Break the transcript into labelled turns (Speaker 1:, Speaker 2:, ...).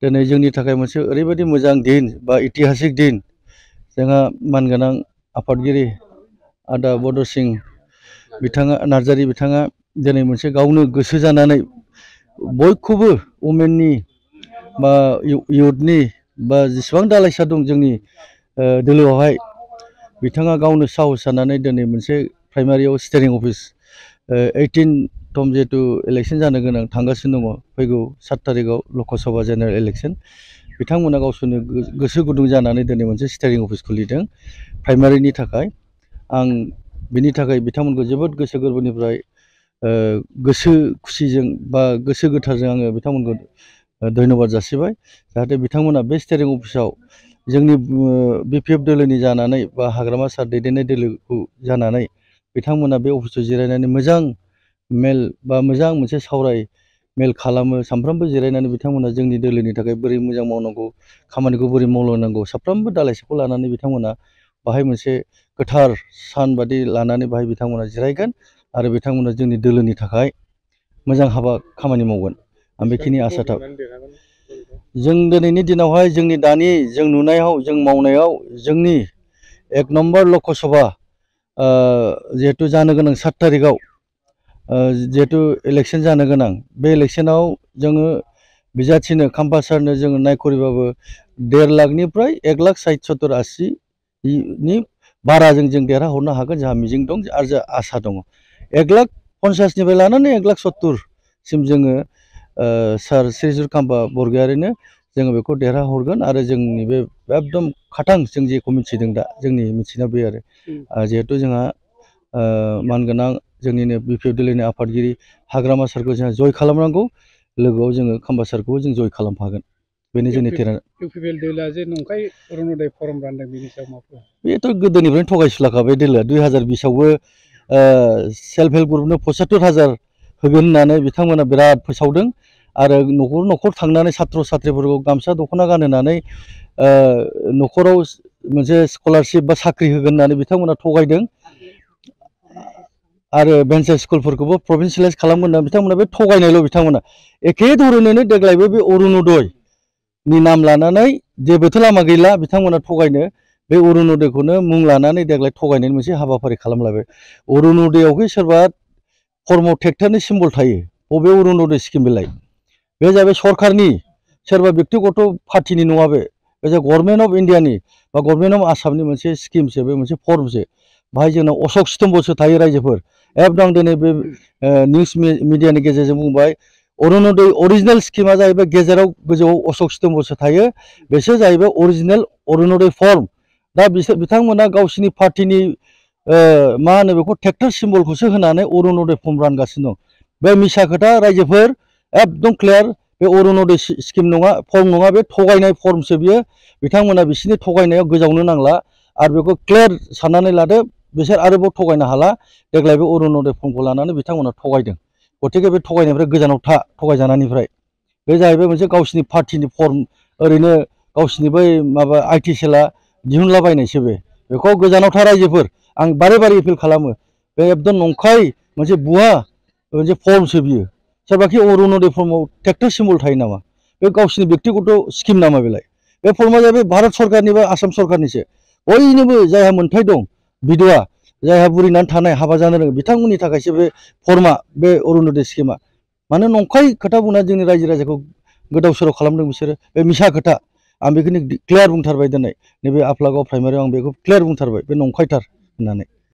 Speaker 1: दिनै जोंनि थाखाय मोनसे ओरैबायदि मोजां दिन बा ऐतिहासिक दिन जोंहा मानगोनां आफादगिरि आदा बड' सिं बिथाङा नार्जारी बिथाङा दिनै मोनसे गावनो गोसो जानानै बयखौबो वुमेननि बा इउथनि बा जेसेबां दालाइसा दं जोंनि दोलोआवहाय बिथाङा गावनो साहस जानानै दिनै मोनसे प्राइमारियाव स्टेरिं अफिस 18 जिहेतु इलेक्शन जानो गोनां थांगासिनो दङ फैगौ 7 तारिखआव लकसभा जेनेरेल इलेक्शन बिथांमोना गावसोरनो गोसो गुदुं जानानै दिनै मोनसे स्टेरिं अफिस खुलिदों प्राइमारिनि थाखाय आं बिनि थाखाय बिथांमोनखौ जोबोद गोसो गोरबोनिफ्राय गोसो खुसिजों बा गोसो गोथारजों आङो बिथांमोनखौ धन्यबाद जासिबाय जाहाथे बिथांमोना बे स्टेरिं अफिसाव जोंनि बिपिएफ दोलोनि जानानै बा हाग्रामा सार दैदेननाय दोलोखौ जानानै बिथांमोना बे अफिसाव जिरायनानै मोजां मेल बा मोजां मोनसे सावराय मेल खालामो सानफ्रोमबो जिरायनानै बिथांमोना जोंनि दोलोनि थाखाय बोरै मोजां मावनांगौ खामानिखौ बोरै मावलांनांगौ साफ्रोमबो दालाइसाखौ लानानै बिथांमोना बाहाय मोनसे गोथार सान बादि लानानै बाहाय बिथांमोना जिरायगोन आरो बिथांमोना जोंनि दोलोनि थाखाय मोजां हाबा खामानि मावगोन आं बेखिनि आसा थाबाय जों दिनैनि दिनावहाय जोंनि दानि जों नुनायाव जों मावनायाव जोंनि 1 नम्बर लकसभा जिहेतु जानो गोनां 7 तारिखआव जिहेतु इलेक्शन जानो गोनां बे इलेक्शनाव जोङो बिजाथिनो खाम्फा सारनो जोङो नायखरिबाबो 1.5 लाखनिफ्राय 1,60,70,80 नि बाराजों जों देरहाहरनो हागोन जोंहा मिजिं दं आरो जोंहा आसा दङ 1,50,निफ्राय लानानै 1,70,000 सिम जोङो सार श्रीजुत खाम्फा बरग'यारिनो जोङो बेखौ देरहाहरगोन आरो जोंनि बे एकदम खाथां जों जेखौ मिथिदों दा जोंनि मिथिनायाव बे आरो जिहेतु जोंहा मानगोनां जोंनिनो बिपिएफ दोलोनि आफादगिरि हाग्रामा सारखौ जोंहा जय खालामनांगौ लोगोआव जोङो खाम्फा सारखौबो जों जय खालामफागोन बेनो जोंनि थिरांथा
Speaker 2: इउपिपिएल दोलोआ जे नंखाय अरुण'दय फर्म रानदों बेनि सायाव मा बुङो
Speaker 1: बेथ' गोदोनिफ्रायनो थगायसुलाखा बे दोलोआ 2020आवबो सेल्फ हेल्प ग्रुपनो 75,000 होगोन होननानै बिथांमोना बिराद फोसावदों आरो न'खर न'खर थांनानै सात्र साथ्रिफोरखौ गामसा दख'ना गानहोनानै न'खराव मोनसे स्कलारशिप बा साख्रि होगोन होननानै बिथांमोना थगायदों आरो भेन्सार स्कुलफोरखौबो प्रभिन्सियेलाइज खालामगोन होननानै बिथांमोना बे थगायनायल' बिथांमोना एखे धरनैनो देग्लायबो बे अरुण'दयनि नाम लानानै जेबोथ' लामा गैला बिथांमोना थगायनो बे अरुण'दयखौनो मुं लानानै देग्लाय थगायनायनि मोनसे हाबाफारि खालामलायबाय अरुण'दयआवहाय सोरबा फर्मआव ट्रेक्टरनि सिम्बल थायो बबे अरुण'दय स्किम बेलाय बे जाबाय सरकारनि सोरबा बेक्तिगत पार्टिनि नङा बे गभर्नमेन्ट अफ इन्डियानि बा गभर्नमेन्ट अफ आसामनि मोनसे स्किमसो बे मोनसे फर्मसो बाहाय जोंनाव अशक स्तम्भसो थायो रायजोफोर एकदम दिनै बे निउस मिडियानि गेजेरजों बुंबाय अरुण'दय अरिजिनेल स्किमा जाहैबाय गेजेराव गोजौआव अशक स्तम्भसो थायो बेसो जाहैबाय अरिजिनेल अरुण'दय फर्म दा बिथांमोना गावसिनि पार्टिनि मा होनो बेखौ ट्रेक्टर सिम्बलखौसो होनानै अरुण'दय फर्म रानगासिनो दं बे मिसा खोथा रायजोफोर एकदम क्लियार बे अरुण'दय स्किम नङा फर्म नङा बे थगायनाय फर्मसो बियो बिथांमोना बिसोरनि थगायनायाव गोजावनो नांला आरो बेखौ क्लियार साननानै लादो बिसोर आरोबाव थगायनो हाला देग्लाय बे अरुण'दय फर्मखौ लानानै बिथांमोना थगायदों गतिके बे थगायनायनिफ्राय गोजानाव था थगायजानायनिफ्राय बे जाहैबाय मोनसे गावसिनि पार्टिनि फर्म ओरैनो गावसिनि बै माबा आइटि सेलआ दिहुनलाबायनायसो बेखौ गोजानाव था रायजोफोर आं बारे बारे एपिल खालामो बे एकदम नंखाय मोनसे भुवा मोनसे फर्मसो बियो सोरबाखि अरुण'दय फर्मआव ट्रेक्टर सिम्बल थायो नामा बे गावसिनि बेक्तिगत स्किम नामा बेलाय बे फर्मआ जाहैबाय भारत सरकारनि बा आसाम सरकारनिसो बयनोबो जायहा मोन्थाय दं बिधवा जायहा बुरिनानै थानाय हाबा जानो रोङो बिथांमोननि थाखायसो बे फर्मआ बे अरुण'दय स्किमा मानो नंखाय खोथा बुंनानै जोंनि रायजो राजाखौ गोदाव सोराव खालामदों बिसोरो बे मिसा खोथा आं बेखौनो क्लियार बुंथारबाय दिनै नैबे आफलागाव प्राइमारियाव आं बेखौ क्लियार बुंथारबाय बे नंखायथार होननानै